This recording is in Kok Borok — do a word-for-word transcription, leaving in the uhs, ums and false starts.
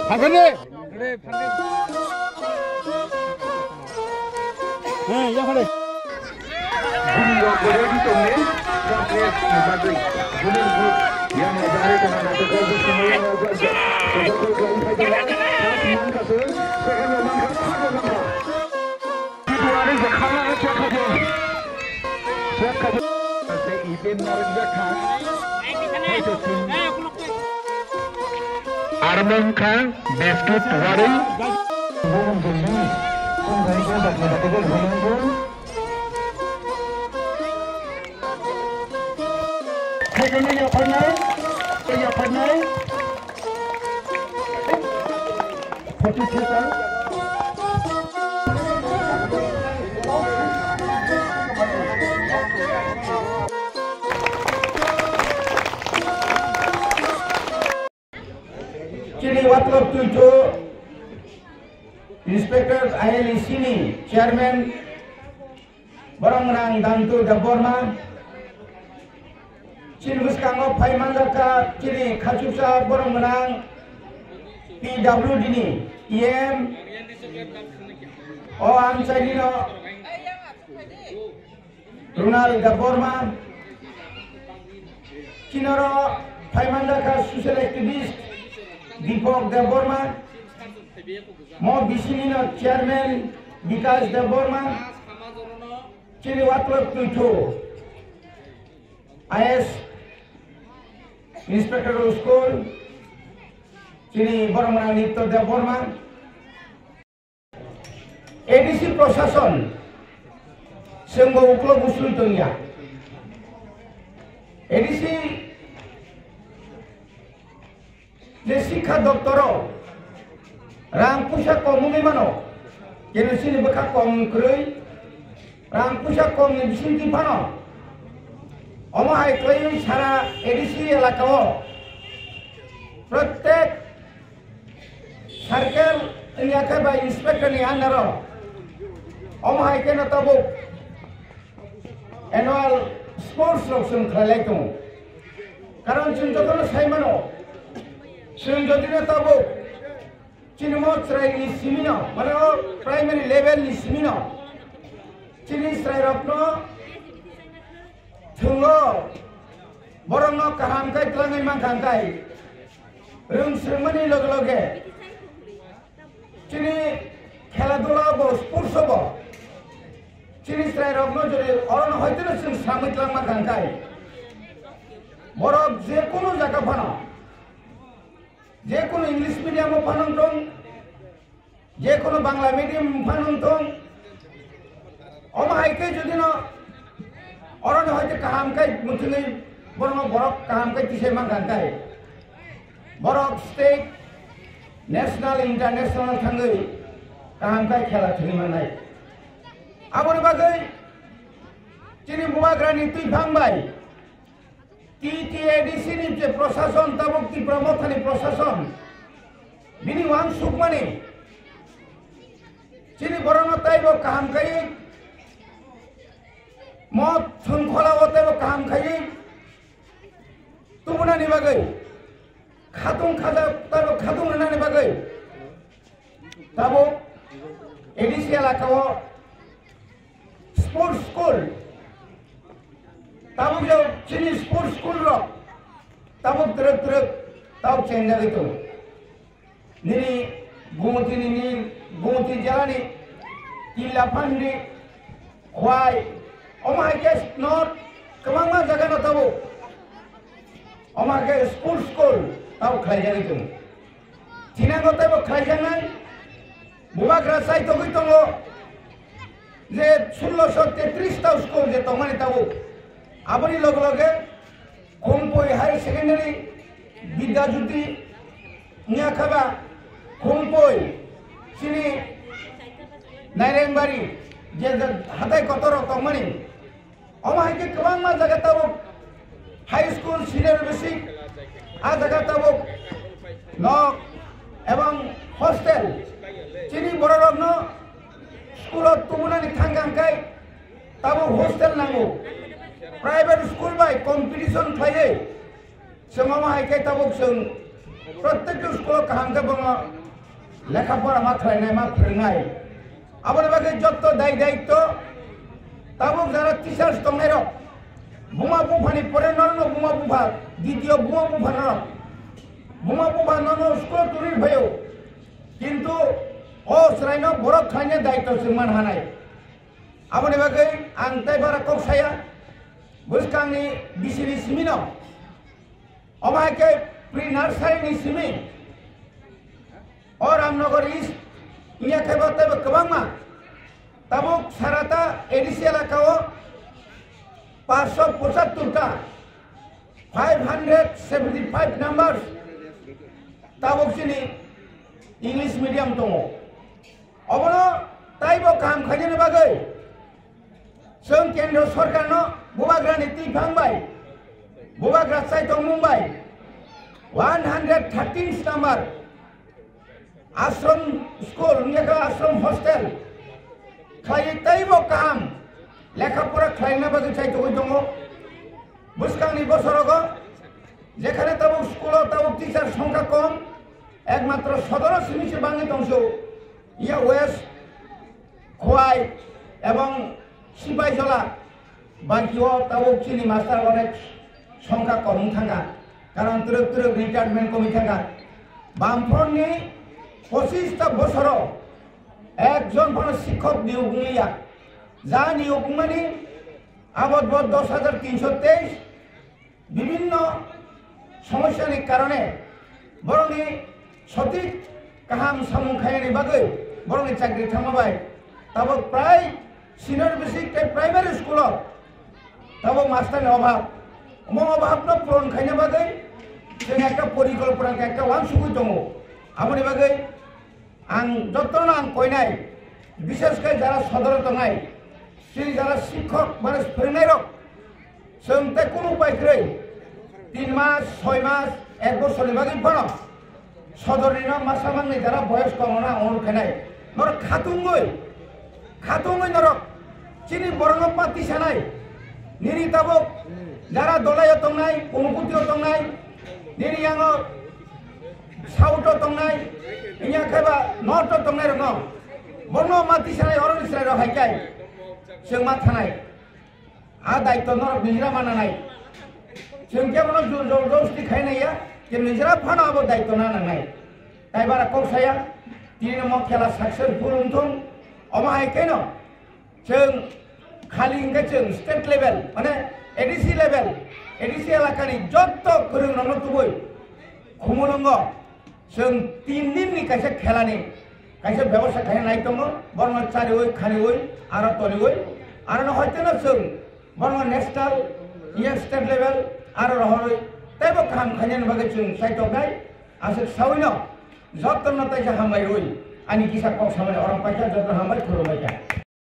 Thangkhe de. He, yakhare. Bini rok bo ready tongni, translate ni bagwi. Bini rok yang jare kana na to kaji semua yang aja. Sebab ko kali saya jalan, saya senang kasih, saya kan memang kan tak ada nama. Itu hari sekarang saya kerja. Saya kerja. Saya izin narik dia kan. Saya tu. Armong kha biscuit warwi. Khaikhe nini yapharnai, tei yapharnai. Forty three ta. Chini Watlok Tuicho, Inspector I L E C ni Chairman, borok gwnang Dantu Debbarma. Chini bwskango phai manjakha chini khachuksa borok gwnang P W D ni E M, o amchaini no Runal Debbarma, chinoro phai manjakha social activist Deepak Debbarma, mo bisini no chairman Bikash Debbarma, chini Watlok Tuicho, I S Inspector of School, chini borok gwnang Nitya Debbarma, A D C prosason, chwngbo uklok usui tongya. A D C je sikha doptoro rang puisa kom wngwi mano, keno chini bwkha kom kwrwi, rang puisa komni bisingtwi phano omo hai kwrwi sara A D C elakao prottek circle wngya khe bai inspector ni under o. Omo hai kheno tabuk annual sports rok chwng khlai lai tongo. Karon chwng jotono sai mano, chwng jodi no tabuk chini mo chwrai ni simi no, mane o primary level ni simi no chini chwrai rok no thwng o borok no kaham khe twlangwi mankha hwnkhe rwng swrwngmani loge loge chini khela dula bo sports o bo chini chwrai rok no jodi oro no hoito no chwng samwi twlang mankha hwnkhe borok je kunu jaga phano, je kunu English medium o phano wng tong, je kunu Bangla medium phano wng tong, omo hai khe jodi no oro no hoito kaham khe muchungwi borok no borok kaham khe tisai mankha hwnkhe borok state, national, international thangwi kaham khe khela thwngwi mannai. Aboni bagwi chini bubagrani twiphang bai T T A D C ni je prosason, tabuk Tipra Mothani prosason, bini uansukmani chini borokno taibo kaham khaiwi, mo thwngkholao taibo kaham khaiwi tubunani bagwi, khatung khaja taibo khatung rwnani bagwi tabuk A D C elakao sports school, tabuk je chini sports school rok tabuk twrwk twrwk tabuk chengjagwi tongo. Nini Gumoti, nini Gumoti jela ni Tilla Phandi, Khwai, omo hai khe north kwbangma jaga no tabuk omo hai khe sports school tabuk khlaijagwi tongo. Thinango teibo khlaijaknai bubagra chai togwi tongo je sulloso tetris ta school je tongmani tabuk. Aboni loge loge Khungpui Higher Secondary, Bidya Jyoti wngya khe ba Khungpui chini Nairengbaring je je hatai kotor rok tongmani. Omo hai khe kwbangma jaga tabuk high school, senior basic, a jaga tabuk nok ebong hostel. Chini bororokno school o tubunani thangkha hwnkhe tabuk hostel nango. Private school bai competition khlaiwi chwng omo hai khe tabuk chwng prottekta school o kaham khe bono lekha pora ma khlainai, ma phwrwngnai. Aboni bagwi jotto dai daitto tabuk jara teachers tongnairok, buma buphani pore norokno buma bupha, ditiyo buma bupha norok, buma bupha nono school turi phaio, kintu o chwraino borok khlaina daitto chwng man hanai. Aboni bagwi ang tei bara kok saya, bwskangni bisini simino, omo hai khe pre nursery ni simi, o Ramnagar East, wngya khe bo teibo kwbangma, tabuk sarata A D C elaka o paanch sho pochattor ta, five hundred seventy five numbers tabuk chini English medium tongo. Obono taibo kaham khainani bagwi chwng kendro sorkarno bubagrani twiphang bai, bubagra chaitokmung bai one hundred thirteen number ashram school, wngya khe ashram hostel khlaiwi taibo kaham lekha pora khlaina bagwi chaitogwi tongo. Bwskangni bosorogo jekhane tabuk school o tabuk teacher songkha kom, ekmatro sodoro simi se bangwi tongsu, iya West, Khowai ebong Sipaijola, baki o tabuk chini master onek songkha kom wng thangkha, karon twrwk twrwk retirement komwi thangkha. Bamfront ni pochis ta bosoro ekjon phano sikhok niyok wngliya, ja niyok wngmani abo bo dos hajar tinsho teis bibhinno somosyani karone borokni sothik kaham samung khainani bagwi borokni chakri thangma bai tabuk prai senior basic tei primary school o tabuk master ni obhab. Omo obhab no puron khaina bagwi chwng ekta porikolpona khe ekta uansugwi tongo. Aboni bagwi ang jotono ang koinai, bishes khe jara sodoro tongnai, chini jara sikhok mane phwrwngnairok, chwng tei kunu upai kwrwi tin mas, soi mas, ek bosorni bagwi phano sodornino masa mangni jara boyos tongmano ang onurod khainai. Norok khatungwi, khatungwi norok chini borokno pati sanai, nini tabuk jara Dolaio tongnai, Unukutio tongnai, nini yango South o tongnai, wngya khe ba North o tongnai rokno, bono ma tisanai, oro ni chwrai rok hai khe chwng ma thanai. A daityo norok nijra ma nanai. Chwng khe bono jor jor josti khai nai ya, khe nijra phano abo daityo na nangnai. Tai bara kok saya, tini mo khela successful wngthung, omo hai kheno Chwng khali hwnkhe chwng state level, mane A D C level, A D C elakani jotto kwrwng rokno tubui Khumulwngo chwng tin din ni kaisa khelani kaisa bebosta khaina nai tongo, borokno chariui, khaniui, aro toliui, aro no hoiteno chwng borokno national, iya state level, aro rohorwi teibo kaham khainani bagwi chwng chaitoknai. Aswk sawino jottono taisa hambai rwi ani kisa kok samani orang paikha, jotto hambai khulumbai kha.